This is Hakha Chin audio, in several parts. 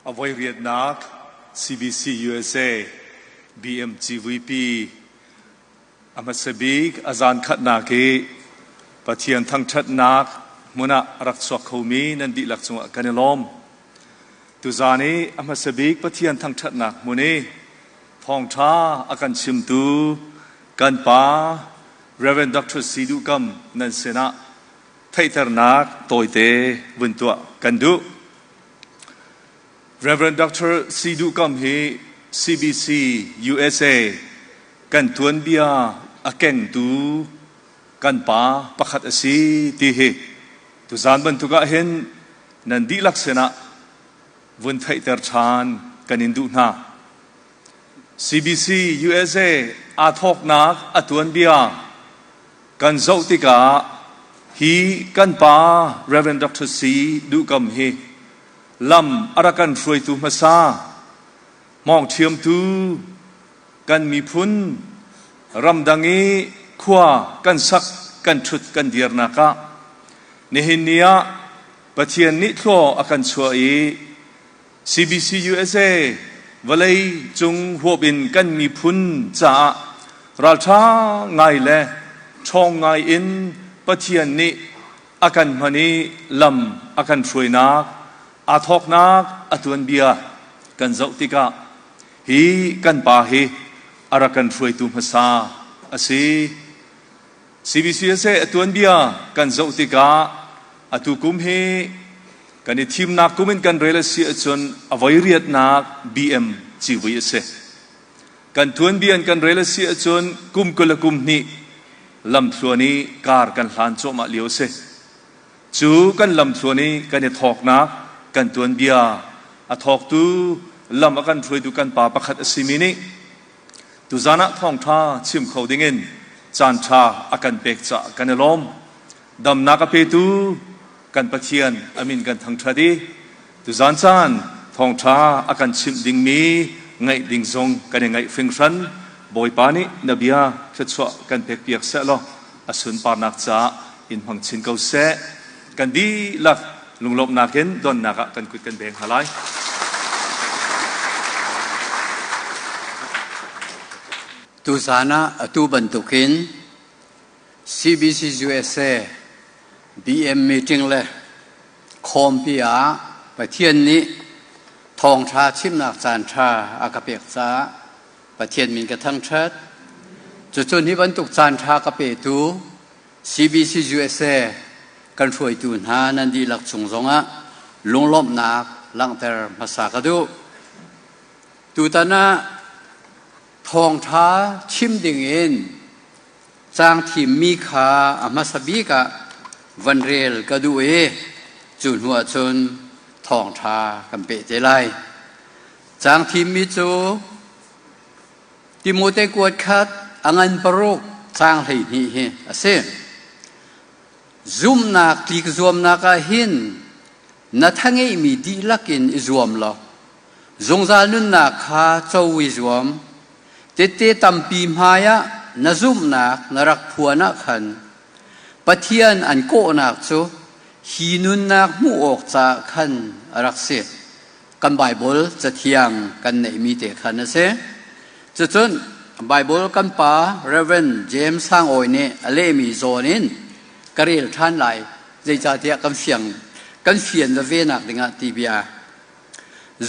A voi riatnak CBC USA BMGVP a hmasa bik a zan khatnak i Pathian thangṭhatnak hmun ah a rak chuak khomi nan dihlak cungah kan i lawm. Tuzaan i a hmasa bik Pathian thangṭhatnak hmun i thawngṭha a kan chimtu kan pa Rev. Dr. Si Duh Kam nan sinah theihternak tawite vun tuah kan duh. Rev. Dr. Si Duh Kam hi CBC USA kan tuanbia a kengtu kan pa pakhat a si ti hi tuzaan bantuk ah hin nan dihlak sinah vun theihter ṭhan kan in duh hna. CBC USA aa thawknak a tuanbia kan zoh tikah hi kan pa Rev. Dr. Si Duh Kam hi lam a rak kan hruaitu hmasa hmawngṭhiamtu kan miphun ramdang i khua kan sak kan ṭhut kan dirnak ah nihin ni ah Pathian nih thlua a kan chuah i CBC USA vawlei cung huap in kan miphun caah ralṭha ngai le ṭhawng ngai in Pathian nih a kan hman i lam a kan hruainak aa thawknak a tuanbia kan zoh tikah hi kan pa hi a rak kan hruaitu hmasa a si. CBCUSA a tuanbia kan zoh tikah atu kum hi kan i thimnak kum in kan rel a si ahcun a voi riatnak BM civui a si. Kan tuanbia in kan rel a si ahcun kum 20 le kum hnih lamthluan i kar kan hlan cuahmah lio a si. Cu kan lamthluan i kan i thawknak kan tuanbia a thawktu lam a kan hruaitu kan pa pakhat a simi nih tuzan ah thawngṭha chim kho dingin caanṭha a kan pek caah kan i lawm. Damnak a petu kan Pathian a min kan thangṭhat i tuzan caan thawngṭha a kan chimh dingmi ngaih ding zong kan i ngaih hringhran. Bawipa nih na bia thluachuah kan pekpiak seh law a sunparnak caah in hmang chin ko seh. Kan dihlak lunglawmhnak in donnak ah kan kut kan beng hna lai. Tuzaan ah atu bantukin CBC USA BM meeting le khawmpi ah Pathian nih thawngṭha chimnak caanṭha a ka pek caah Pathian min ka thangṭhat. Cucun hi bantuk caanṭha ka petu CBC USA kan hruaitu hna nan dihlak chung zongah lunglawmhnak langhter hmasa ka duh. Tutan ah thawngṭha chim dingin caang thimmi kha a hmasa bik ah van rel ka duh i cu hnu ahcun thawngṭha kan peh te lai. Caang thimmi cu Timote kuat khat a ngan paruk caang 12 hi a si. Zumhnak tlik zuamnak ah hin na thangeihmi dihlak in i zuam law zungzal nunnak kha co i zuam. Tette tampi hmaiah na zumhnak na rak phuan ah khan Pathian an kawhnak cu hi nunnak hmuh awk caah khan a rak si. Kan Baibal cathiang kan neihmi te khan a si. Cucun Baibal kan pa Reverend James Sang Awi nih a lehmi zawn in ka rel ṭhan lai zeicahtiah kan fiang kan fian veve nak dingah ti bia.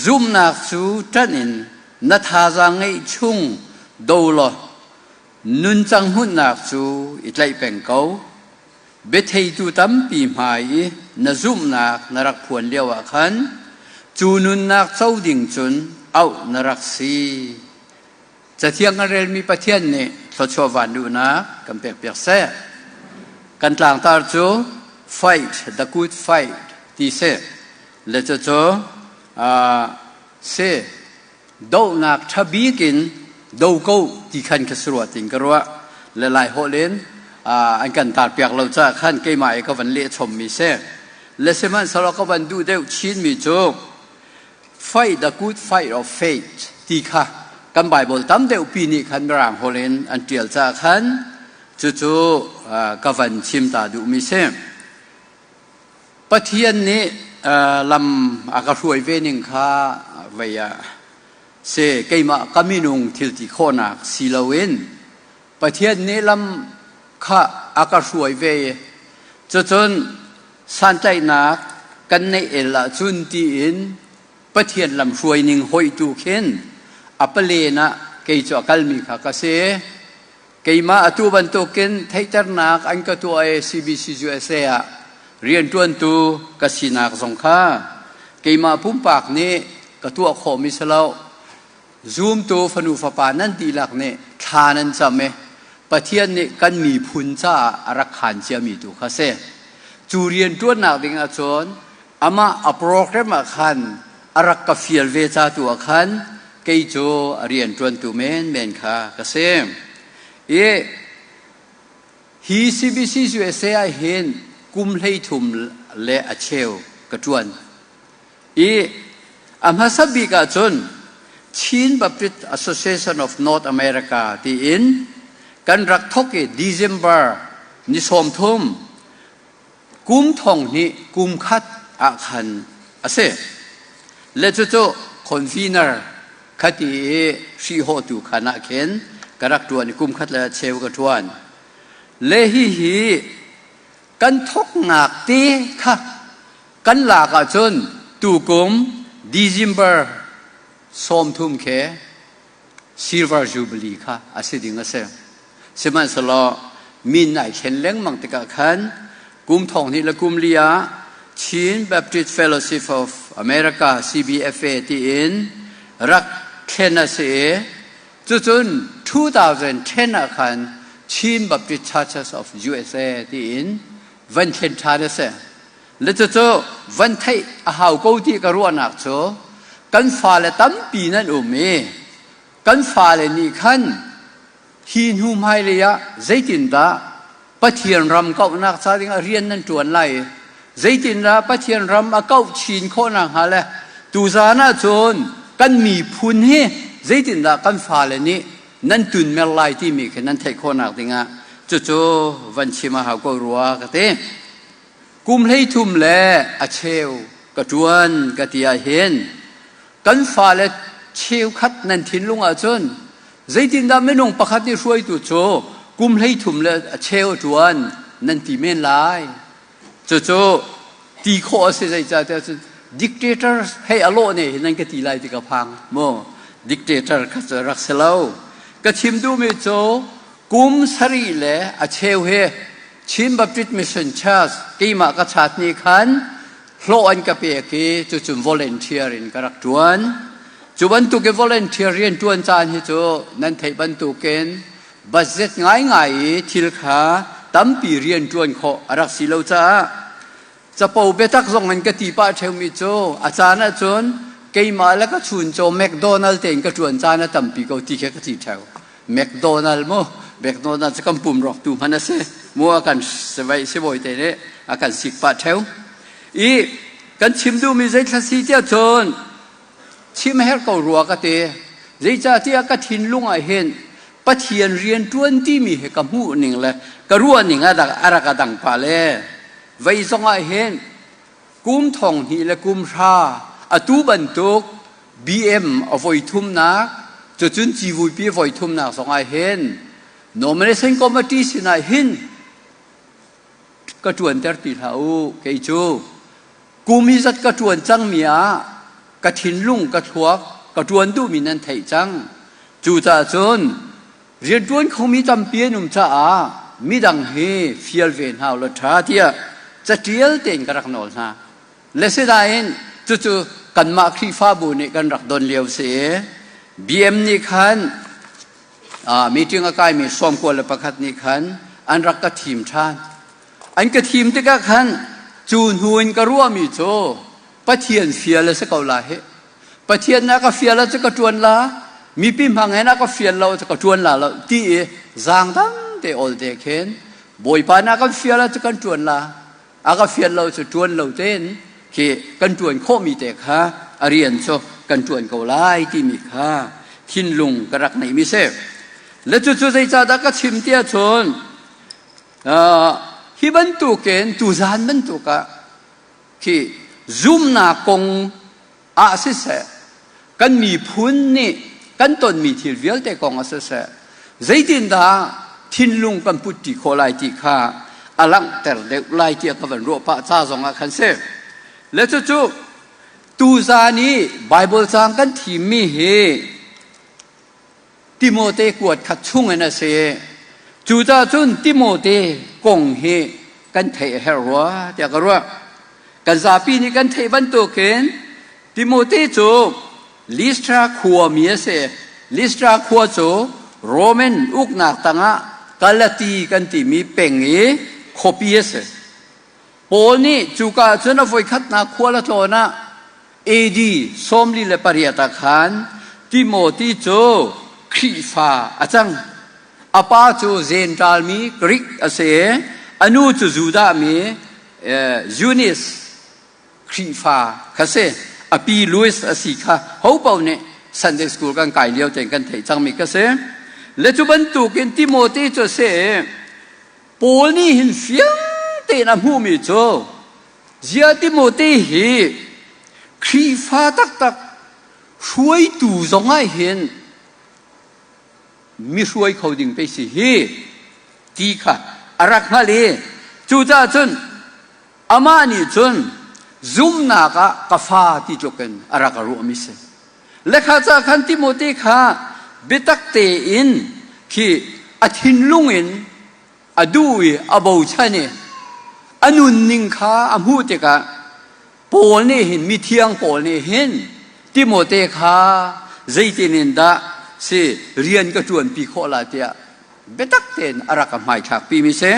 Zumhnak cu ṭanh in na thazaang ngeih chung do law nuncang hmunhnak cu i tlaih peng ko. Biatheitu tampi hmai i na zumhnak na rak phuan lioah khan cu nunnak co ding cun auh na rak si. Cathiang kan relmi Pathian nih thluachuah vanluhnak kan pekpiak seh. Kan tlangtar cu Fight the Good Fight ti si. Le cucu si dohnak ṭha bik in do ko ti khan ka si rua tin ka ruah. Le lai holh in an kan tarpiak lo caah khan keimah i ka van leh chommi si. Le sihmanhsehlaw ka van duh deuh chinmi cu fight the good fight of faith ti kha kan Bible tam deuh pi nih khan Mirang holh in an ṭial caah khan cucu ka van chim ta duhmi si. Pathian nih lam a ka hruai ve ning kha vei ah si keimah ka minung thil ti khawhnak si loin Pathian nih lam kha a ka hruai ve i cucun santlaihnak kan neih el ahcun tiin Pathian lam hruai ning hoih tu khin a palen ah kei cu a kalmi kha ka si. Keimah atu bantukin theihternak an ka tuah i CBC USA ah rianṭuantu ka sinak zong kha keimah pumpak nih ka tuah khawhmi si lo. Zumtu fanu fapa nan dihlak nih thla nan cam i Pathian nih kan miphun caah a rak khaan ciami tu kha si. Cu rianṭuannak ding ahcun amah a program ah khan a rak ka fial ve ca tu ah khan kei cu a rianṭuantu menmen kha ka si. I hi CBC USA ah hin kum 13 le a cheu ka ṭuan. I a hmasa bik ahcun Chin Baptist Association of North America tiin kan rak thawk i December ni 30 kum thong hnih kum khat ah khan a si. Le cucu convener khati i hrihhawhtu khan ah khin ka rak ṭuan i kum khat le cheu ka ṭuan. Le hihi kan thawknak te kha kan lak ahcun tukum December 30 khe Silver Jubilee kha a si ding a si. Sihmanhsehlaw min ai thlen lengmang tikah khan kum thong hnih le kum li ah Chin Baptist Fellowship of America CBFA tiin rak thlen a si i cucun 2010 ah khan Chin Baptist Churches of USA tiin van thlen ṭhan a si. Le cucu van theih a hau ko ti ka ruahnak cu kan fale tampi nan um i kan fale nih khan hi hnu hmailei ah zeitindah Pathian ram kauhnak ca dingah rian nan ṭuan lai i zeitindah Pathian ram a kauh chin khawh nakhnga le tuzaan ah cun kan miphun hi zeitindah kan fale nih nan tunmer lai timi khi nan theih khawhnak dingah cucu van chim a hau ko rua ka ti. Kum 13 le a cheu ka ṭuan ka ti ahhin kan fale cheukhat nan thinlung ahcun zeitindah minung pakhat nih hruaitu cu kum 13 le a cheu a ṭuan nan ti men lai. Cucu ti khawh a si zeicahtiah cun dictator hei a lawh ne hi nan ka ti lai ti ka phang mu. Dictator kha cu rak si lo. Ka chim duhmi cu kum sarih le a cheu he Chin Baptist Mission Church keimah ka chat ni khan hlawh an ka pek i cucun volunteer in ka rak ṭuan. Cu bantuk i volunteer rian ṭuan caan hi cu nan theih bantukin budget ngaingai i thil kha tampi rian ṭuan khawh a rak si lo caah capo biatak zong in ka ti pah ṭheumi cu a caan ahcun keimah le ka chuncaw McDonald tein ka ṭuan caan a tampi ko ti kha ka ti ṭheo. McDonald mu McDonald cu kan pum rawk tu hman a si mu a kan sibawi te nih a kan sik pah ṭheo. I kan chim duhmi zeithla si tiah cun chim her ko rua ka ti. Zeicahtiah ka thinlung ah hin Pathian rian ṭuan timi hi ka hmuh ning le ka ruah ning a rak a dang pah le vei zong ah hin kum thong hnih le kum hra atu bantuk BM a voi thumnak cucun civuipi voi thumnak zong ah hin nomination committee sinah hin ka ṭuanter ti hlah u kei cu kum hi zat ka ṭuan cangmi ah ka thinlung ka thluak ka ṭuan duhmi nan theih cang cucaah cun rianṭuan khomi tampi an um caah midang hi fial ve hna u law ṭha tiah caṭial tein ka rak nawl hna le sinain cucu kanmah Khrihfabu nih kan rak don lio si i BM nih khan meeting a kaimi 91 nih khan an rak ka thim ṭhan. An ka thim tikah khan cu hnu in ka ruahmi cu Pathian fial a si ko la hi. Pathian na ka fial ah cu ka ṭuan la, mipi hmang he na ka fial lo cu ka ṭuan la lo ti i zaangdang te ol te khin Bawipa na kan fial ah cu kan ṭuan la, a ka fial lo cu ṭuan lo tein khi kan ṭuan khawhmi te kha a rian cu kan ṭuan ko lai timi kha thinlung ka rak neihmi si. Le cucu zeicahdah ka chim tiah cun hi bantukin tuzaan bantuk ah khi zumnak kong ah siseh, kan miphun nih kan tonmi thil vialte kong ah siseh, zeitindah thinlung kan put ṭi khawh lai ti kha a langhter deuh lai tiah ka van ruah pah ca zong ah khan si. Le cucu tuzaan i Baibal caang kan thimmi hi Timote kuat khat chungin a si. Cucaah cun Timote kong hi kan theih a herh rua tiah ka ruah. Kan zapi nih kan theih bantukin Timote cu Listra khuami a si. Listra khua cu Roman uknak tangah Galati kan timi peng i khuapi a si. Paul nih cuka ah cun a voikhatnak khual a tlawn ah AD 48 ah khan Timothy cu Khrihfa a cang. A pa cu Jentail mi Greek a si i a nu cu Judah mi Eunice Khrihfa kha si. A pi Louis a si kha ho paoh nih Sunday school kan kai lio tein kan theih cangmi kha si. Le cu bantukin Timothy cu a si i Paul nih hin fiang tein a hmuhmi cu Zia Timote hi Khrihfa taktak hruaitu zong ah hin mi hruai kho ding pei si hi ti kha a rak hngalh i cucaah cun amah nih cun zumnak ah ka fa ti tluk in a rak ruahmi si. Lekha ca khan Timote kha biatak tein khi a thinlung in a duh i a bochan i a nunning kha a hmuh tikah Paul nih hin mithiang Paul nih hin Timote kha zeitin in dah si rian ka ṭuanpi khawh lai tiah biatak tein a rak a hmaithlak pimi si.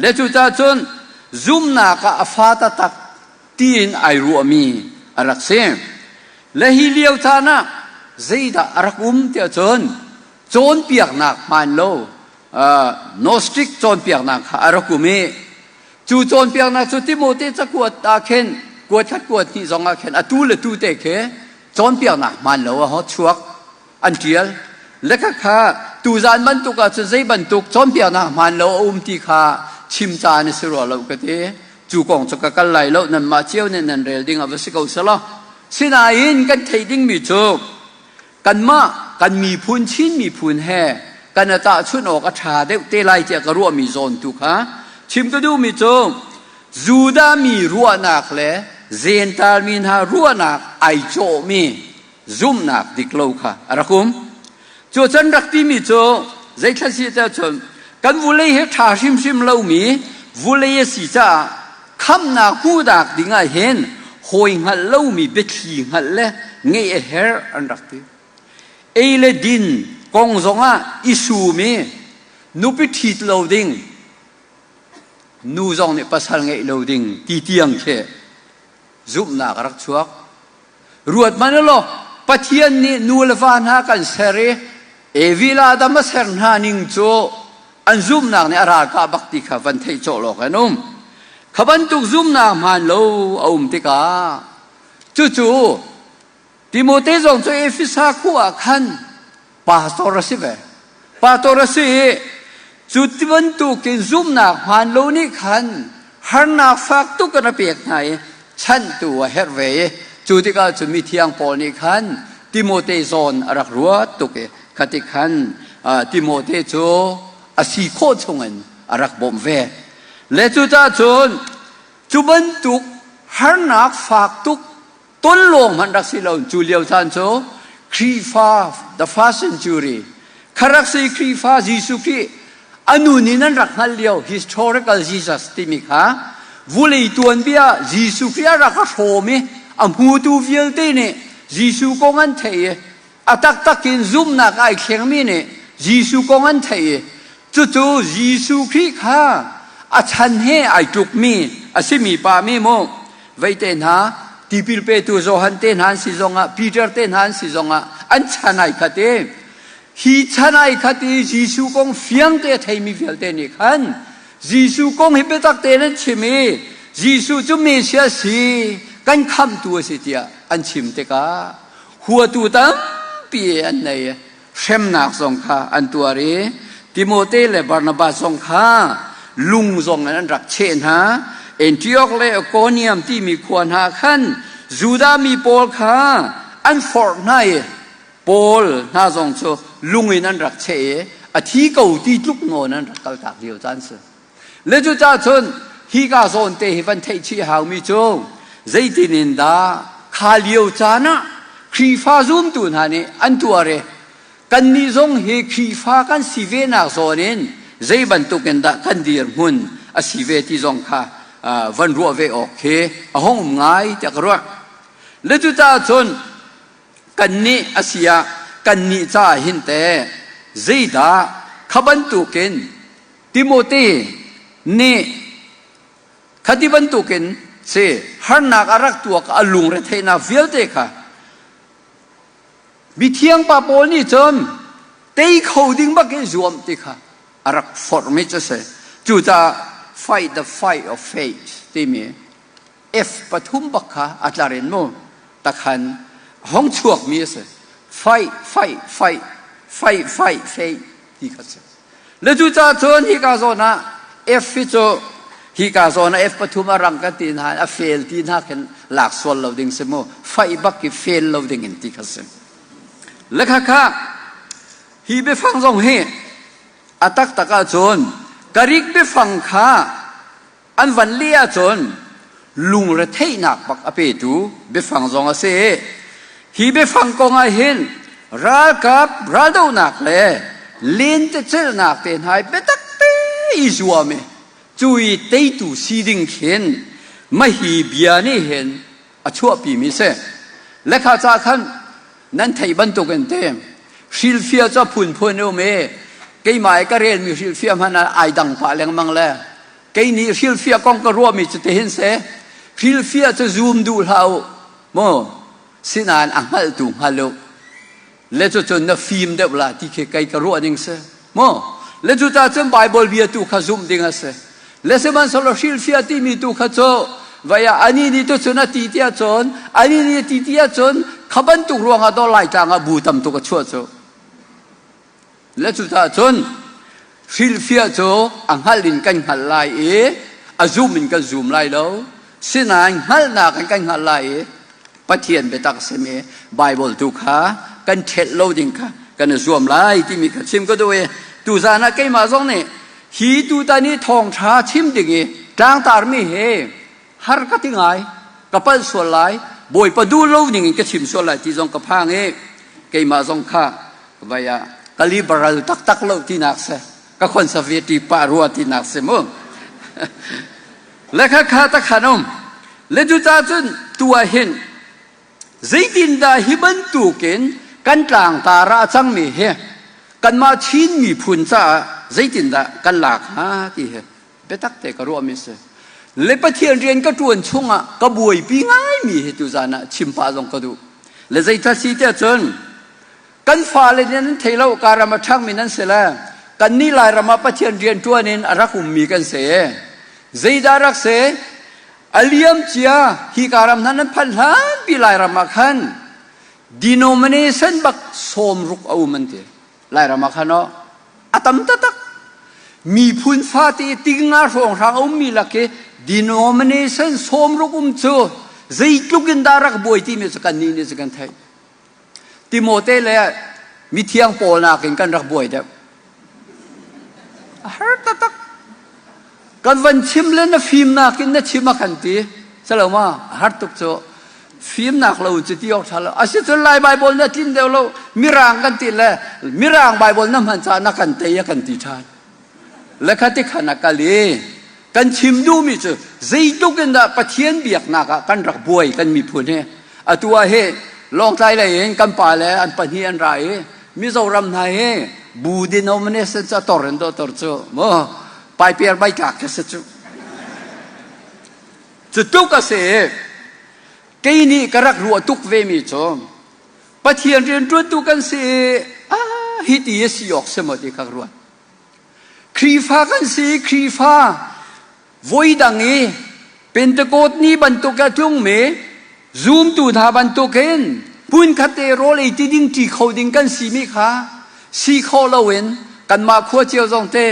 Le cucaah cun zumnak ah a fa taktak tiin ai ruahmi a rak si. Le hi lio caan ah zeidah a rak um tiah cun cawnpiaknak hmaan lo Gnostic cawnpiaknak kha a rak um i cu cawnpiaknak cu Timote cakuat ah khin kuat khat kuat hnih zong ah khin atu le tu te khi cawnpiaknak hmaan lo a chuak an ṭial. Le khakha tuzaan bantuk ah cun zei bantuk cawnpiaknak hmaan lo a um ti kha chim caan a si rua lo ka ti. Cu kong cu ka kal lai lo nanmah cio nih nan rel ding a va si ko selaw. Sinain kan theih dingmi cu kanmah kan miphun Chin miphun he kan i tahchunh awk a ṭha deuh te lai tiah ka ruahmi zawn tu kha chim ka duhmi cu Judah mi ruahnak le Jentail mi hna ruahnak ai cawhmi zumhnak dik lo kha a rak um. Cu can rak timi cu zeithla si tiah cun kan vulei hi ṭha hrimhrim lomi vulei a si caah khamnak hmuhnak ding ah hin hawi hngalh lomi biathli hngalh le ngeih a herh an rak ti. Ei le din kong zongah i sum i nupi ṭhit lo ding, nu zong nih pasal ngeih lo ding ti tiang khi zumhnak a rak chuak. Ruat hmanh law Pathian nih nu le va hna kan ser i Evi le Adam a ser hna ning cu an zumhnak nih a ralkah bak ti kha van theih cawh lawk an um. Kha bantuk zumhnak hmaan lo a um tikah cucu Timote zong cu Efesa khua ah khan pastor a si ve. Pastor a si i cu ti bantukin zumhnak hmaan lo nih khan harnak fak tuk in a pek hna i chanhtu a herh ve i cu tikah cun mithiang Paul nih khan Timote zawn a rak ruat tuk i khati khan Timote cu a si khawh chungin a rak bawmh ve. Le cucaah cun cu bantuk harnak fak tuk ton lawng hmanh rak si lo cu lio caan cu Khrihfa the first century kha rak si Khrihfa Jesuh Khrih a nun in an rak hngalh lio historical Jesus timi kha vulei tuanbia Jesuh Khrih a rak a hrawm i a hmutu vialte nih Jesuh kong an theih i a taktak in zumhnak ai thlengmi nih Jesuh kong an theih i cucu Jesuh Khrih kha a chan he ai tlukmi a simi pa mi mu vei te hna tipil petu Johan te hna an si zongah Peter te hna an si zongah an chan ai khat i hi chan ai khat i Jesuh kong fiang te a theimi vialte nih khan Jesuh kong hi biatak tein an chim i Jesuh cu Messiah si kan khamhtu a si tiah an chim tikah huatu tampi an nei hremnak zong kha an tuar i Timote le Barnabas zong kha lung zong in an rak cheh hna. Antioch le Iconium timi khua hna khan Judah mi pawl kha an forh hna i Paul hna zong cu lung in an rak cheh i a thi ko ti tluk nawn an rak kaltak lio caan si. Le cucaah cun hika zawn te hi van theih chih haumi cu zeitin in dah kha lio caan ah Khrihfa zumtu hna nih an tuar i kannih zong hi Khrihfa kan si venak zawn in zei bantuk in dah kan dirhmun a si ve ti zong kha van ruah ve awk khi a hung um ngai tiah ka ruah. Le cucaah cun kannih a si ah kannih caah hin teh zeidah kha bantukin Timote nih khati bantukin si harnak a rak tuak a lungretheihnak vialte kha mithiang pa Paul nih cun tei kho ding bak in zuam ti kha a rak forhmi cu si. Cucaah fight the fight of faith timi F pathum bak kha a tlar in mu takhan hong chuakmi a si. Fight, fight, fight, fight, fight, faith ti kha si. Le cucaah cun hika zawn ah F hi cu hika zawn ah F pathum a rang kan ti hna a fail ti hna khin lak sual lo ding si mu. Fight bak i fail lo ding in ti kha si. Le kha kha hi biafang zong hi a taktak ahcun Greek biafang kha An van leh ahcun lungretheihnak bak a petu biafang zong a si. Hi biafang kong ah hin ralkap raldohnak le lentecelhnak te hna i biatak te i zuam i cu i teitu si ding khin mahi bia nih hin a chuahpimi si. Lekha ca khan nan theih bantukin te hrilhfiah cu a phunphun um i keimah i ka relmi hrilhfiah hmanh ah ai dang pah lengmang le kei nih hrilhfiah kong ka ruahmi cu tihin si hrilhfiah cu zum duh hlah u mu sinain a hngalhtu hngal u le cucun na fim deuh la ti khi kei ka ruah ning si mu le cucaah cun Bible bia tu kha zumh ding a si le sihmanhsehlaw hrilhfiah timi tu kha cu vai ah ani nih tu cun a ti tiah cun ani nih a ti tiah cun kha bantuk ruangah dawh Laitlang ah bu tam tuk a chuah cu Le cucaah cun hrilhfiah cu a hngalh in kan hngalh lai i a zum in kan zum lai lo. Sinain hngalhnak in kan hngalh lai i Pathian biatak a simi Baibal tu kha kan ṭhelh lo ding kha kan i zuam lai timi kha chim ka duh i tuzaan ah keimah zong nih hi tutan i thawngṭha chim ding i tlangtarmi hi har ka ti ngai ka palh sual lai Bawipa duh lo ning in ka chim sual lai ti zong ka phang i keimah zong kha vai ah ka liberal taktak lo tinak si ka conservative pah rua tinak si mu le kha kha ta khan um le cu ca cun tu ah hin zeitindah hi bantukin kan tlangtar ah a cangmi hi kanmah Chin miphun caah zeitindah kan lak hnga ti hi biatak te ka ruahmi si le Pathian rian ka ṭuan chungah ka buaipi ngaimi hi tuzan ah chim pah zong ka duh le zeithla si tiah cun kan fale nih nan thei lo karam a ṭhangmi nan si le kannih Lairam ah Pathian rian ṭuan in a rak ummi kan si zeidah rak si a liam cia hi karam hna nan phanh hlanpi Lairam ah khan denomination bak 60 a um an ti Lairam ah khan aw a tam taktak miphun fate tinga hrawnghrang a ummi lak i denomination 60 um cu zeitluk in dah rak buai timi cu kannih nih cu kan theih Timote le mithiang Paul nakin kan rak buai deuh a har taktak Kan van chim le na fimnak in na chim a kan ti. Salo ma har tuk cu fimnak lo cu ti awk ṭha lo. Asicun Lai Baibal na tlin deuh lo. Mirang kan ti le Mirang Baibal na hman caah na kan tei a kan ti ṭhan. Le kha ti khan a kal i kan chim duhmi cu zeitluk in dah Pathian biaknak ah kan rak buai kan miphun hi. Atu ah hi Lawngtlai lei in kan pa le an pahnih an ra i Mizoram hna hi bu denomination cu a tor in do tor cu mu paiper bai tlak khi si cu cu tuk a si kei nih ka rak ruah tuk ve mi cu Pathian rianṭuantu kan si ah hi ti a si awk si maw ti ka ruat Khrihfa kan si Khrihfa Voidang i Pentecost ni bantuk a tlungmi zumtu hna bantukin hmunkhat te rawl ei ti ding ṭi kho ding kan simi kha si khawh loin kanmah khua cio zong te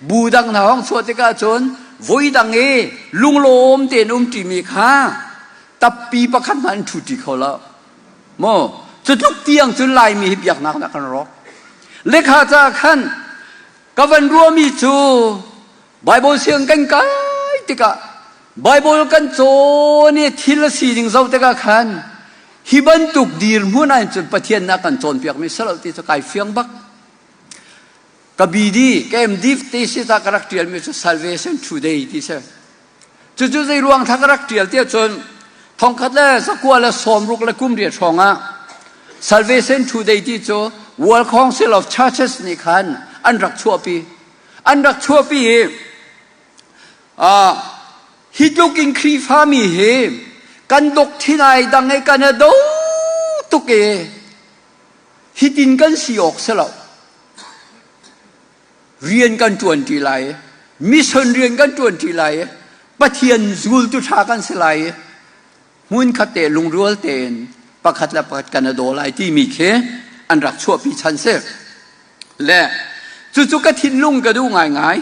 bu dang hna hong chuah tikah cun voidang i lunglawm tein um ṭimi kha tappi pakhat hmanh an ṭhu ṭi kho lo. Maw cu tluk tiang cun Laimi hi biaknak dah kan rawk. Lekha ca khan ka van ruahmi cu Bible siang kan kai tikah Bible kan cawn i thil a sining zoh tikah khan hi bantuk dirhmun ah cun Pathian nih a kan cawnpiakmi si lo ti cu kai fiang bak. Ka BD, ka MD te si ta ka rak ṭialmi cu Salvation Today ti si. Cucu zei ruang thla ka rak ṭial tiah cun thongkhat le zakua le sawmruk le kum riat hrawng ah Salvation Today ti cu World Council of Churches nih khan an rak chuahpi. An rak chuahpi i hi tluk in Khrihfami hi kan doctrine ai dang i kan i do tuk i hitin kan si awk si lo. Rian kan ṭuan ṭi lai i mission rian kan ṭuan ṭi lai i Pathian zultu ṭha kan si lai i hmunkhat te lungrual tein pakhat le pakhat kan i daw lai timi khi an rak chuahpi chan si. Le cucu ka thinlung ka duh ngaingai.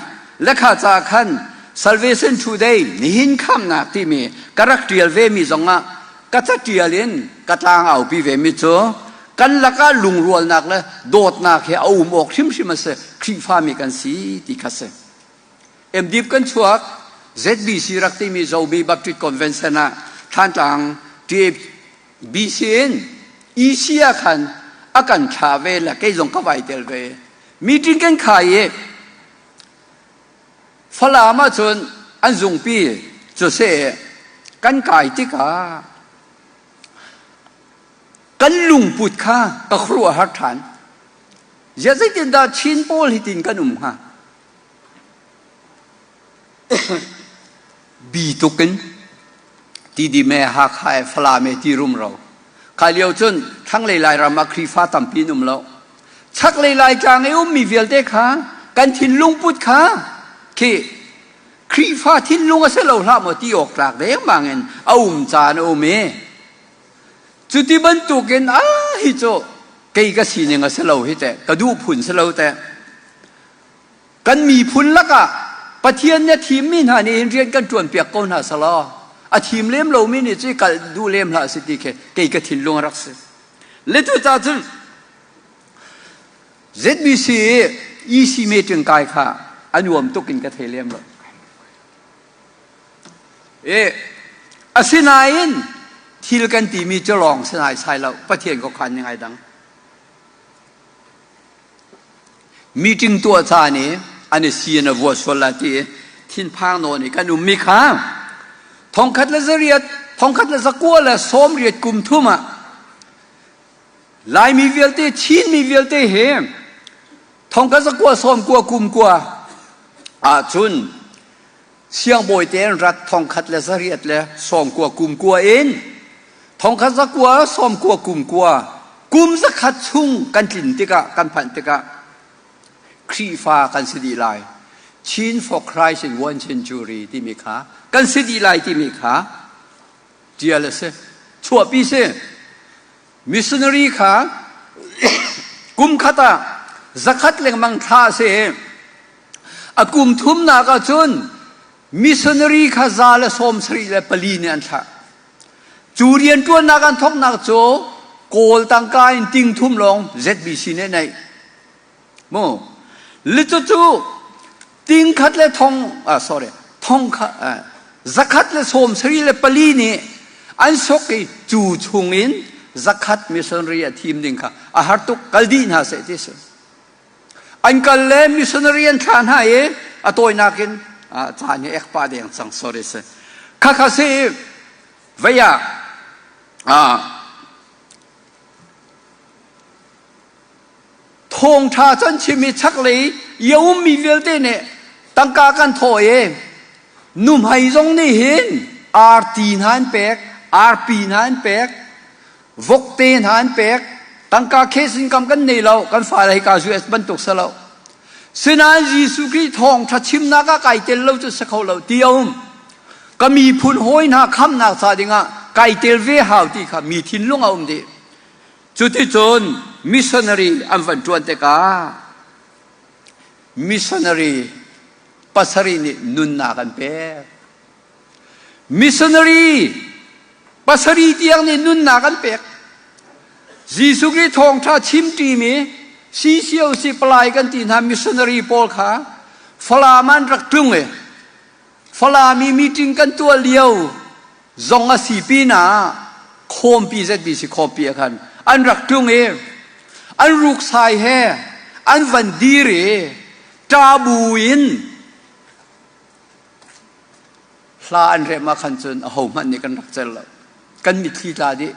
Lekha ca khan Salvation Today nihin khamnak timi ka rak ṭial vemi zongah ka caṭial in ka tlang aupi vemi cu kan lakah lungrualnak le dawtnak he a um awk hrimhrim a si Khrihfami kan si ti kha si. MDip kan chuak ZBC rak timi Zomi Baptist Convention ah Thantlang TABC in EC ah khan a kan thlah ve le kei zong ka vai tel ve. Meeting kan khai i Falam ahcun an zungpi cu seh kan kai tikah kan lungput kha ka khuaruahhar ṭhan. Ziah zeitindah Chin pawl hi tin kan um hnga? Bi tuk in Tidim he Hakha he Falam he ti rumro. Kha lio cun thlanglei Lairam ah Khrihfa tampi an um lo. Chaklei Laitlang i ummi vialte kha kan thinlung put kha khi Khrihfa thinlung a si lo hlah maw ti awk tlak dengmang in a um caan a um i cuti bantukin a hi cu kei ka sining a si lo hi teh ka duh phun si lo teh Kan miphun lakah Pathian nih a thimmi hna nih hin rian kan ṭuanpiak ko hna selaw a thim lem lomi nih cu i kalh duh lem hlah si ti khi kei ka thinlung a rak si. Le cucaah cun ZBC i EC meeting kai kha a nuam tuk in ka thei lem lo. E, asinain thil kan timi cu lawng si naisai lo Pathian khuakhan ning ai dang. Meeting tuah caan i an i si in a vua sual lai ti i thinphang nawn i kan ummi kha thongkhat le zariat thongkhat le zakua le sawmriat kum thum ah Laimi vialte Chinmi vialte he thongkhat zakua sawmkua kum kua ahcun Siangbawi tein rat thongkhat le zariat le sawmkua kum kua in thongkhat zakua sawmkua kum kua kum zakhat chung kan tlin tikah kan phanh tikah Khrihfa kan si dih lai. Chin for Christ in one century timi kha kan si dih lai timi kha tial a si. Chuahpi si. Missionary kha kum khat ah zakhat lengmang thla a si. A kum thumnak ahcun missionary kha 174 nih an thlah. Cu rianṭuannak an thawknak cu Kawl tangka in ting thum lawng ZBC nih neih. Mu. Licu cu ting khat le thong, ah, sorry, thong kha, ah, 174 nih an sok i cu chung in zakhat missionary a thim ding kha a har tuk kal dih hna seh ti si. An kal le missionary an thlah hna i a tawinak in caan hi ek pah deng cang sorry si. Khakha si vei ah thawngṭha can chim i chaklei i a ummi vialte nih tangka kan thawh i nuhmei zong nih hin arti hna an pek arpi hna an pek Vokte hna an pek. Tangka case in kam kan nei lo. Kan fale hi ka US bantuk si lo. Sinain Jesuh Khrih thawngṭha chimnak ah kai tel lo cu si kho lo ti a um. Ka miphun hawi hna khamnak ca dingah kai tel ve hau ti kha mi thinlung a um dih. Cuticun missionary an van ṭuan tikah missionary. Pasarih nih nunnak an pek. Missionary pasarih tiang nih nunnak an pek. Jesuh Khrih thawngṭha chimṭimi CCOC palai kan ti hna missionary pawl kha Falam an rak tlung i Falam i meeting kan tuah lio zong a si pinah khawmpi ZBC khawmpi ah khan an rak tlung i an ruksai he an van dir i ṭabu in hla an remh ah khan cun ahohmanh nih kan rak cel lo. Kan mitthli tla dih.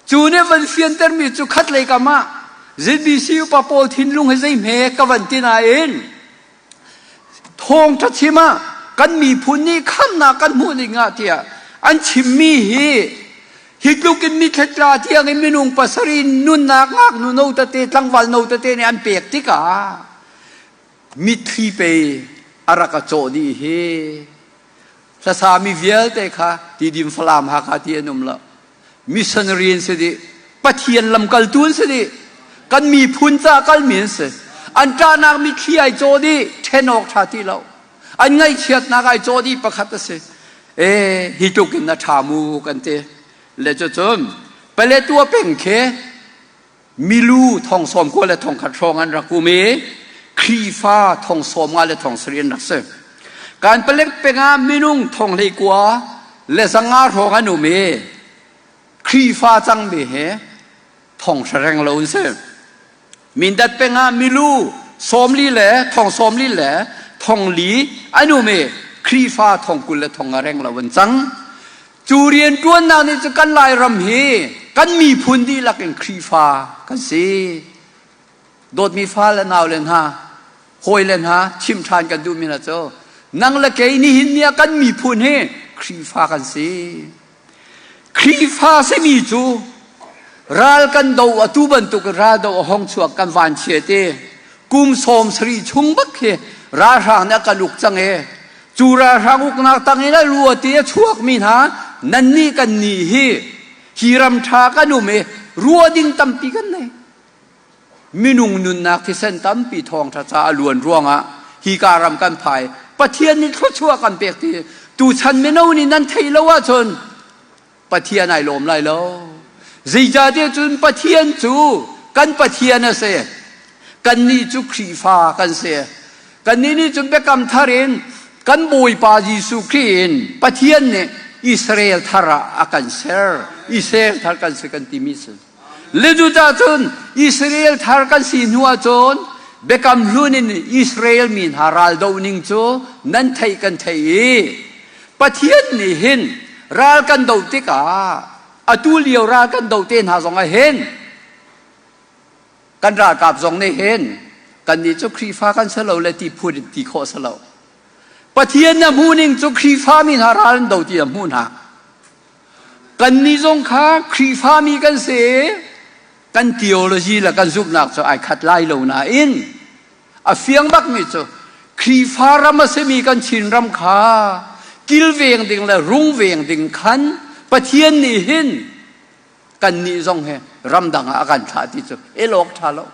Cu nih van fiantermi cu khatlei kam ah ZBC upa pawl thinlung hi zei hme ka van ti nain thawngṭha chim ah kan miphun nih khamnak kan hmuh ding ah tiah an chimmi hi hi tluk in mithletla tiang in minung pasarih nunnak ngaknu no tete tlangval no tete nih an pek tikah mitthli pei a rak a cawh dih hi. Hlasami vialte kha Tidim Falam Hakha ti an um lo. Missionary an si dih. Pathian lamkaltu an si dih. Kan miphun ca kalmi an si. An ṭahnak mitthli ai caw dih. Ṭhen awk ṭha ti lo. An ngaihchiatnak ai caw dih pakhat a si. E, hi tluk in a ṭha mu kan ti. Le cucun Paletwa peng khi milu thong sawm kua le thong khat hrawng an rak um i Khrihfa thong sawm nga le thong sarih an rak si. Kan palek peng ah minung thong hlei kua le zanga hrawng an um i Khrihfa cangmi he thong hra lo an si. Mindat peng ah milu sawmli le thong sawmli le thong li an um i Khrihfa thong 20 le thong nga reng lo an cang. Cu rianṭuannak nih cu kan Lairam hi kan miphun dihlak in Khrihfa kan si. Dawtmi fa le nau le hna, hawi le hna chimh ṭhan kan duhmi hna cu nang le kei nihin ni ah kan miphun hi Khrihfa kan si. Khrihfa simi cu ral kan do atu bantuk ral do a hong chuak kan van chiat i kum 70 chung bak khi ralhrang nih a kan uk cang i Cu ralhrang uknak tangin a luat i a chuakmi hna nannih kan nih hi hi ram ṭha kan um i ruah ding tampi kan nei. Minung nunnak thisen tampi thawngṭha ca a luan ruangah hi ka ram kan phai. Pathian nih thluachuah kan pek ti tuchan mino nih nan theih lo ahcun Pathian ai lawm lai lo. Zeicahtiah cun Pathian cu kan Pathian a si. Kannih cu Khrihfa kan si. Kannih nih cun biakam thar in kan Bawipa Jesuh Khrih in Pathian nih Israel thar ah a kan ser. Israel thar kan si kan timi si. Le cucaah cun Israel thar kan si hnu ahcun biakam hlun in Israel mi hna ral doh ning cu nan theih kan theih i Pathian nih hin ral kan doh tikah atu lio ral kan doh te hna zong ah hin kan ralkap zong nih hin kannih cu Khrihfa kan si lo le ti phun in ti khawh si lo. Pathian na hmuh ning cu Khrihfa mi hna ral an do ti a hmuh hna. Kannih zong kha Khrihfa mi kan si kan theology le kan zumhnak cu ai khat lai lo nain A fiang bakmi cu Khrihfa ram a simi kan Chinram kha kilveng ding le rungveng ding khan Pathian nih hin kannih zong he ramdang ah a kan thlah ti cu el awk ṭha lo.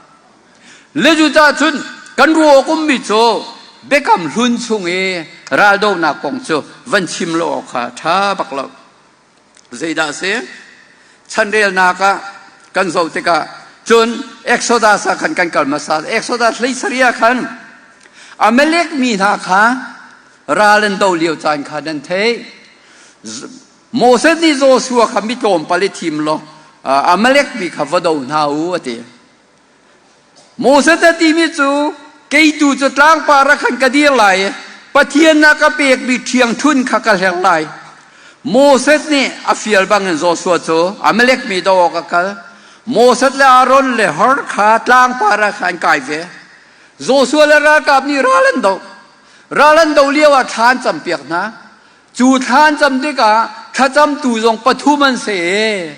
Le cucaah cun kan ruah awk ummi cu biakam hlun chung i raldonak kong cu van chim lo awk kha ṭha bak lo. Zeidah a si? Chanrelnak ah kan zoh tikah cun Exodus ah khan kan kal hmasa. Exodus 17 ah khan Amalek mi hna kha ral an do lio caan kha nan theih. Moses nih Joshua kha mi tlawmpal i thim law Amalek mi kha va do hna u a ti. Moses a timi cu kei tu cu tlangpar ah khan ka dir lai i Pathian a ka pekmi ṭhiangṭhun kha ka hler lai. Moses nih a fial bangin Joshua cu Amalek mi doh awk a kal. Moses le Aaron le Hur kha tlangpar ah khan kai ve. Joshua le ralkap nih ral an doh. Ral an doh lioah thla an campiak hna. Cu thla an cam tikah thlacamtu zong pathum an si i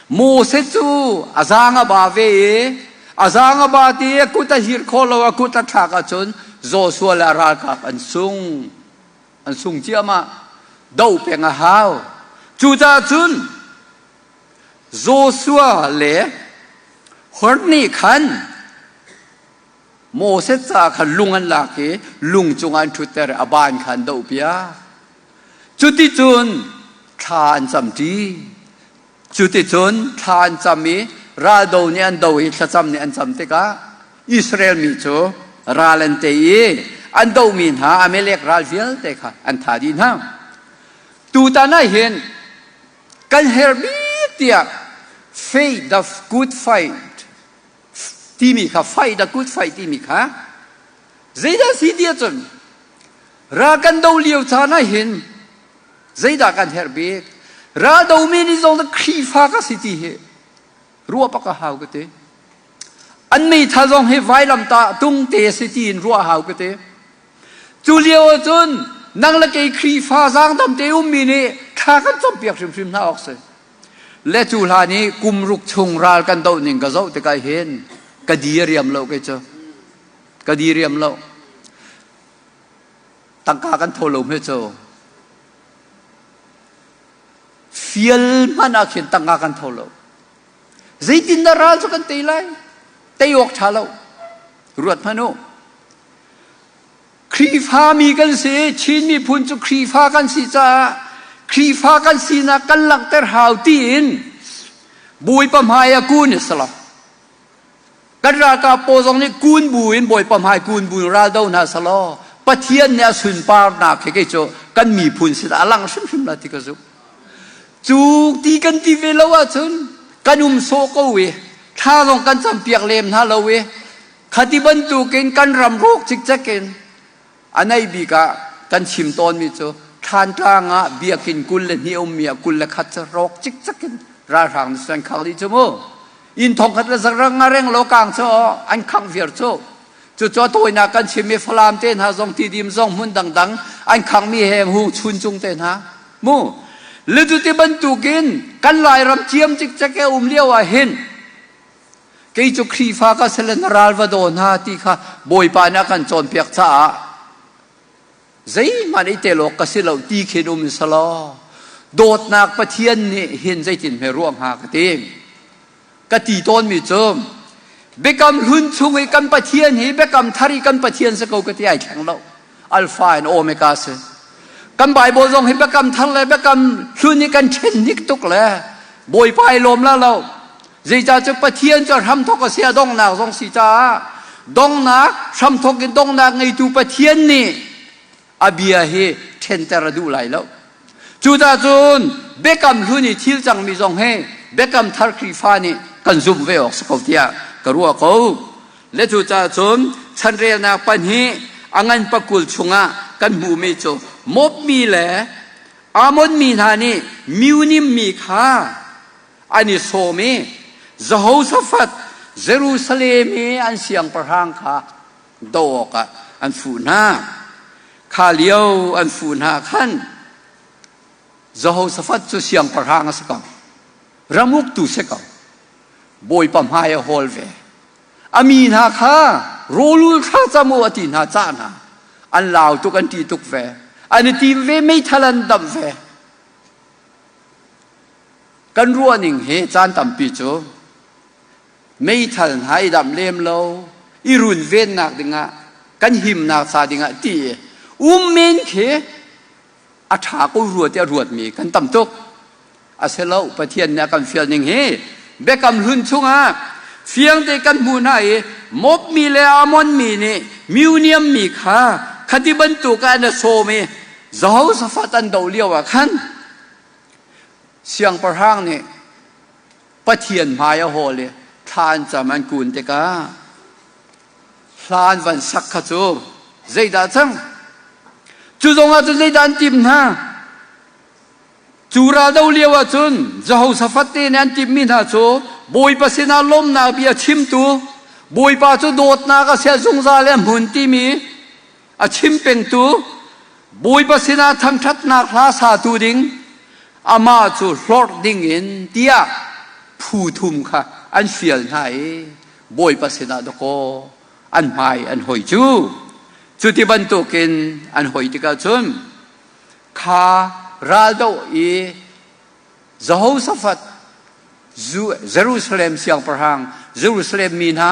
Moses cu a zaang a ba ve i a zaang a ba ti a kut a hir khawh lo a kut a thlak ahcun Joshua le a ralkap an sung. An sung ciahmah. Do peng a hau. Cucaah cun Joshua le Hur nih khan. Moses ca kha lung an lak i lung cungah an ṭhutter i a ban kha an dohpiak. Cuticun thla an camṭi. Cuticun thla an cam i raldo nih an do i thlacam nih an cam tikah Israel mi cu ral an tei i an dohmi hna Amalek ral vialte kha an thah dih hna. Tutan ah hin kan herh bik tiah faith the good fight timi kha fight the good fight timi kha zeidah si ti ahcun ral kan do lio caan ah hin zeidah kan herh bik? Ral domi nih zong Khrihfa ka si ti hi ruah bak a hau ka ti. An meithal zong hi vailamtah tung te si tiin ruah hau ka ti. Cu lio ahcun nang le kei Khrihfa zaangdam te ummi nih thla kan cawmpiak hrimhrim hna awk si. Le cu hlan i kum ruk chung ral kan doh ning ka zoh tikah hin ka di a riam lo kei cu. Ka di riam lo. Tangka kan tho lo hme cu. Fial hmanh ah khin tangka kan tho lo. Zeitindah ral cu kan tei lai? Tei awk ṭha lo. Ruat hmanh u. Khrihfami kan si, Chin miphun cu Khrihfa kan si caah Khrihfa kan sinak kan langhter hau tiin Bawipa hmai ah kun i salo. Kan ralkap pawl zong nih kun bu in Bawipa hmai kun bu in ral do hna selaw Pathian nih a sunparnak hi kei cu kan miphun sinah a lang hrimhrim la ti ka zumh. Cu ti kan ti ve lo ahcun kan um sawh ko i thla zong kan campiak lem hna lo i khati bantukin kan ram rawk cikcek in A naih bik ah kan chim tawnmi cu Thlantlang ah biakinn 22 ummi ah 21 cu rawk cikcek in ralhrang nih an khang dih cu mu. Inn thongkhat le zarang nga reng lo kang cu an khangh viar cu. Cucu a tawinak kan chim i Falam te hna zong Tidim zong hmun dangdang an khanghmi he hung Chuncung te hna mu. Le cuti bantukin kan Lairam ciam cikcek e um lio ah hin Kei cu Khrihfa ka si le na ral va daw hna ti kha Bawipa nih a kan cawnpiak caah zeihmanh i tel awk ka si lo ti khin um selaw dawtnak Pathian nih hin zeitin hme ruah hnga ka ti. Ka ti tawnmi cu Biakam hlun chung i kan Pathian hi Biakam thar i kan Pathian si ko ka ti ai thleng lo. Alpha and Omega si. Kan Bible zong hi Biakam thar le Biakam hlun i kan ṭhen hnik tuk le Bawipa i lawm la lo. Zeicah cu Pathian cu hramthok a si a donghnak zong si caah donghnak hramthok in donghnak ngeitu Pathian nih a bia hi ṭhenter a duh lai lo. Cucaah cun biakam hlun i thil cangmi zong hi biakam thar Khrihfa nih kan zumh ve awk si ko tiah ka ruah ko. Le cucaah cun chanrelnak pahnih a ngan pakul chungah kan hmuhmi cu Moab mi le Ammon mi hna nih Miunim mi kha an i sawm i Jehoshaphat Jerusalem i an siangpahrang kha doh awkah an fuh hna. Kha lio an fuh hna khan Jehoshaphat cu siangpahrang a si ko. Ramuktu si ko. Bawipa hmai a hawl ve. A mi hna kha rawlul thlacam u a ti hna cah hna. An lau tuk an ṭih tuk ve. An i tim ve meithal an damh ve. Kan ruahning hi caan tampi cu meithal hna i damh lem lo, i runvennak dingah, kan himnak ca dingah ti i um men khi a ṭha ko rua tiah ruatmi kan tam tuk. A si lo, Pathian nih a kan fial ning hi Biakam Hlun chungah fiangte kan hmuh hna i Moab mi le Ammon mi nih Meuniam mi kha khati bantuk ah an i sawm i Jehoshaphat an doh lio ah khan Siangpahrang nih Pathian hmai a hawl i thla an cam an kun tikah hla an van sak kha cu zeidah cang? Cu zongah cun zeidah an timh hna? Cu raldo lio ah cun Jehoshaphat te nih an timhmi hna cu Bawipa sinah lawmhnak bia chimtu, Bawipa cu dawtnak a sia zungzal i a hmun timi a chim pengtu Bawipa sinah thangṭhatnak hla satu ding amah cu hlorh dingin tiah phu thum kha an fial hna i Bawipa sinah dakaw an hmai an hoi cu. Cuti bantukin an hoi tikah cun kha raldoh i Jehoshaphat Jerusalem siangpahrang Jerusalem mi hna.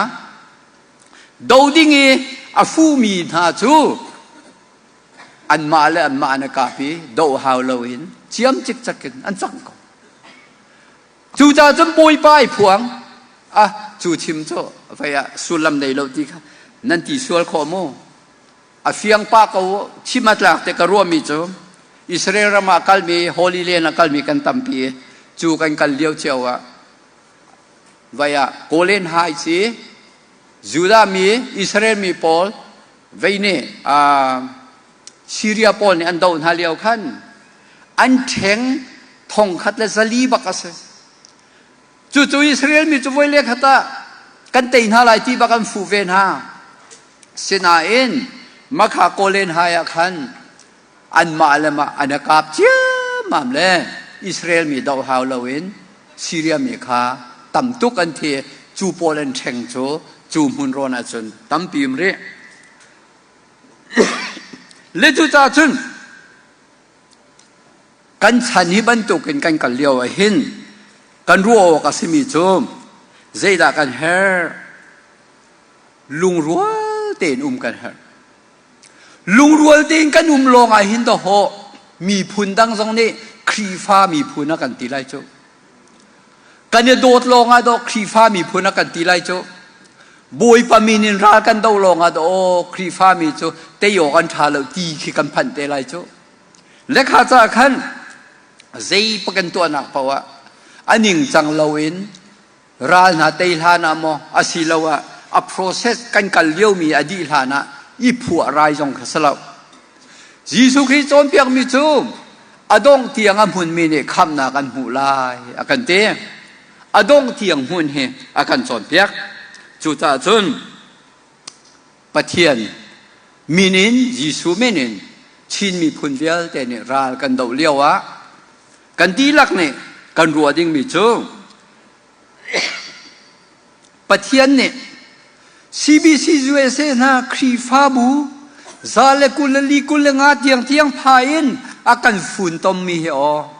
Do ding i a fuhmi hna cu anmah le anmah an i kap i doh hau loin ciam cikcek in an cang ko. Cucaah cun Bawipa i phuang ah cu chim cu vei ah sullam nei lo ti kha nan ti sual khawh mu. A fiang pah ko chim a tlak te ka ruahmi cu Israel ram ah kalmi Holy Land ah kalmi kan tampi i cu kan kal lio cio ah vai ah Golan Heights si Judah mi Israel mi pawl vei nih Syria pawl nih an doh hna lio khan an ṭheng thongkhat le zali bak a si. Cucu Israel mi cu voi le khat ah kan tei hna lai ti bak an fuh ve hna. Sinain makha Golan Hai ah khan anmah le mah an i kap ciammam le Israel mi doh hau loin Syria mi kha tam tuk an thi. Cu pawl an ṭheng cu cu hmun rawn ahcun tampi um rih. Le cucaah cun kan chan hi bantukin kan kal lio ah hin kan ruah awk a simi cu zeidah kan herh? Lungrual tein um kan herh. Lungrual tein kan um lawng ah hin dahawh miphun dang zong nih Khrihfa miphun a kan ti lai cu. Kan i dawt lawng ah dawh Khrihfa miphun a kan ti lai cu. Bawipa min in ral kan do lawng ah dawh aw Khrihfa mi cu tei awk an ṭha lo ti khi kan phanh te lai cu. Lekha ca khan zei pa kan tuahnak paoh ah a ningcang loin ral hna tei hlan ah maw asiloah a process kan kal liomi a dih hlan ah i phuah rai zong kha si lo. Jesuh Khrih cawnpiakmi cu a dongh tiang a hmunmi nih khamhnak an hmuh lai a kan ti. A dongh tiang hmun hi a kan cawnpiak. Cucaah cun Pathian min in Jesuh min in Chin miphun vialte nih ral kan doh lio ah kan dihlak nih kan ruah dingmi cu Pathian nih CBC USA hna Khrihfabu za le 24 25 tiang tiang pha in a kan funtommi hi aw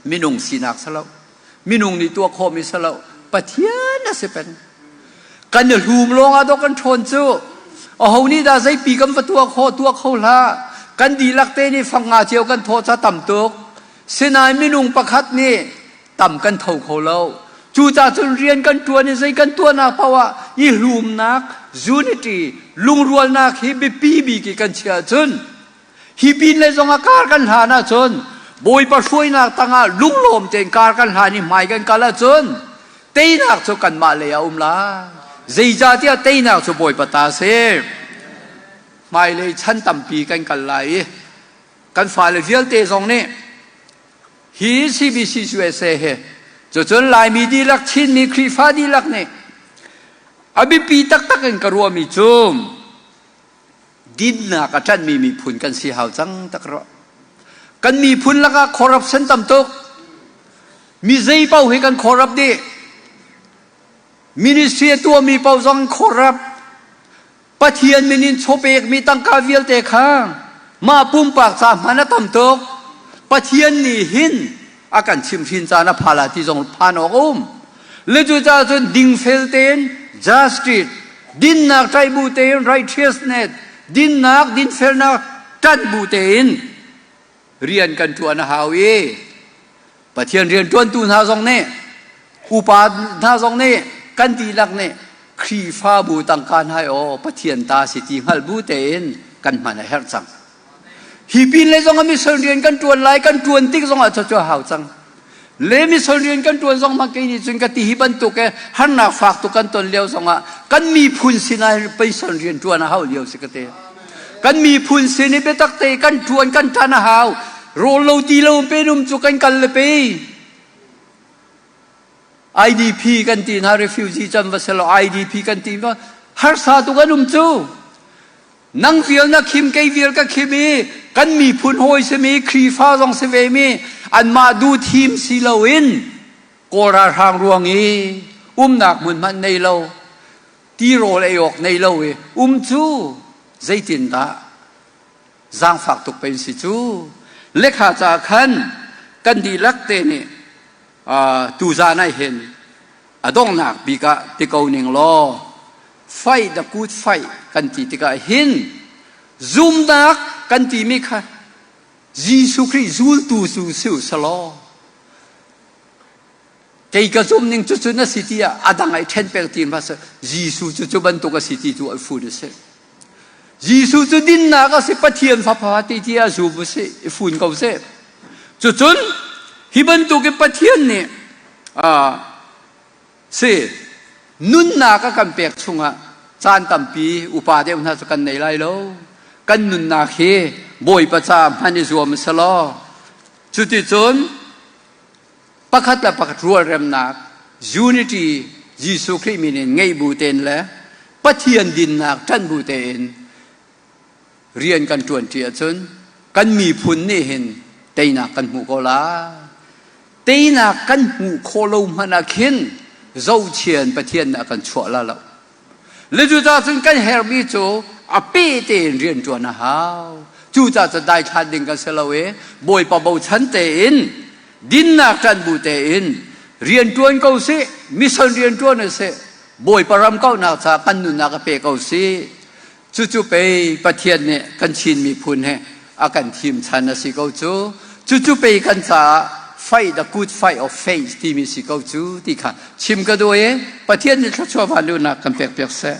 minung sinak si lo minung nih tuah khawhmi si lo Pathian a si peng kan i hlum lawng ah dawh kan ṭhawn cu aho nih dah zeipi kan va tuah khawh tuah kho hlah kan dihlak te nih fang nga cio kan thawh ca tam tuk sinain minung pakhat nih tam kan tho kho lo cucaah cun rian kan ṭuan i zei kan tuahnak paoh ah i hlumnak unity lungrualnak hi biapi bik i kan chiah cun Hi pin le zong ah kar kan hlan ahcun Bawipa hruainak tangah lunglawm tein kar kan hlan i hmai kan kal ahcun teinak cu kanmah lei ah um lai. Zeicahtiah teinak cu Bawipa ta a si. Hmailei chan tampi kan kal lai i kan fale vialte zong nih hi CBC USA he cucun Laimi dihlak Chinmi Khrihfa dihlak nih a biapi taktak in ka ruahmi cu Dinnak a ṭanhmi miphun kan si hau cang tak rua. Kan miphun lakah corruption tam tuk. Mi zei paoh hi kan corrupt dih. Ministry a tuahmi paoh zong corrupt. Pathian min in chawpekmi tangka vialte kha mah pumpak ca hman a tam tuk. Pathian nih hin a kan chimhhrin caan a pha la ti zong phan awk a um. Le cucaah cun dingfel tein justice dinnak ṭaih bu tein righteousness dinnak dinfelnak ṭanh bu tein rian kan ṭuan a hau i Pathian rian ṭuantu hna zong nih upa hna zong nih kan dihlak nih Khrihfabu tangka hna aw Pathian ta si ti hngalh bu tein kan hman a herh cang. Hi pin le zong ah mission rian kan ṭuan lai kan ṭuan tik zong ah cucu a hau cang. Le mission rian kan ṭuan zong ma kei nih cun ka ti hi bantuk e harnak fak tuk kan ton lio zong ah kan miphun sinah mission rian ṭuan a hau lio si ka ti. Kan miphun sin i biatak te kan ṭuan kan ṭan a hau. Rawl lo ti lo pe num cu kan kal le pe. IDP kan ti hna refugee cam va selo IDP kan ti va harsa tuk an um cu. Nang vial na khim kei vial ka khim i kan miphun hawi simi Khrihfa zong si ve mi anmah duh thim si loin Kawl ralhrang ruang i umnak hmun hmanh nei lo tirawl ei awk nei lo i um cu zeitindah zaangfak tuk pei si cu lekha ca khan kan dihlak te nih tuzan ah hin a donghnak bik ah ti ko ning law. Fight the good fight kan ti tikah hin zumnak kan timi kha Jesuh Khrih zultu cu si u selaw kei ka zum ning cucu na si ti ah a dang ai ṭhen peng ti hmasa Jesuh cu cu bantuk a si ti tu ai fun a si. Jesuh cu dinnak a si Pathian fapa ti ti a zum a si i fun ko seh. Cucun hi bantuk in Pathian nih si nunnak a kan pek chungah caan tampi upa deuh hna cu kan nei lai lo. Kan nunnak hi Bawipa ca hman i zuam a si law cuticun pakhat le pakhat rualremnak unity Jesuh Khrih min in ngeih bu tein le Pathian dinnak ṭanh bu tein rian kan ṭuanṭi ahcun kan miphun nih hin teinak kan hmuh ko lai. Teinak kan hmuh khawh lo hmanh ah khin zohchian Pathian nih a kan chuah la lo. Le cucaah cun kan herhmi cu a pe tein rian ṭuan a hau. Cucaah cun daithlan ding kan si lo i Bawipa bochan tein dinnak ṭan bu tein rian ṭuan ko sih, mission rian ṭuan u sih, Bawipa ram kauhnak caah kan nunnak a pe ko sih. Cucu pei Pathian nih kan Chin miphun he a kan thim chan a si ko cu. Cucu pei kan caah fight the good fight of faith timi si ko cu ti kha chim ka duh i Pathian nih thluachuah vanluhnak kan pek piak seh.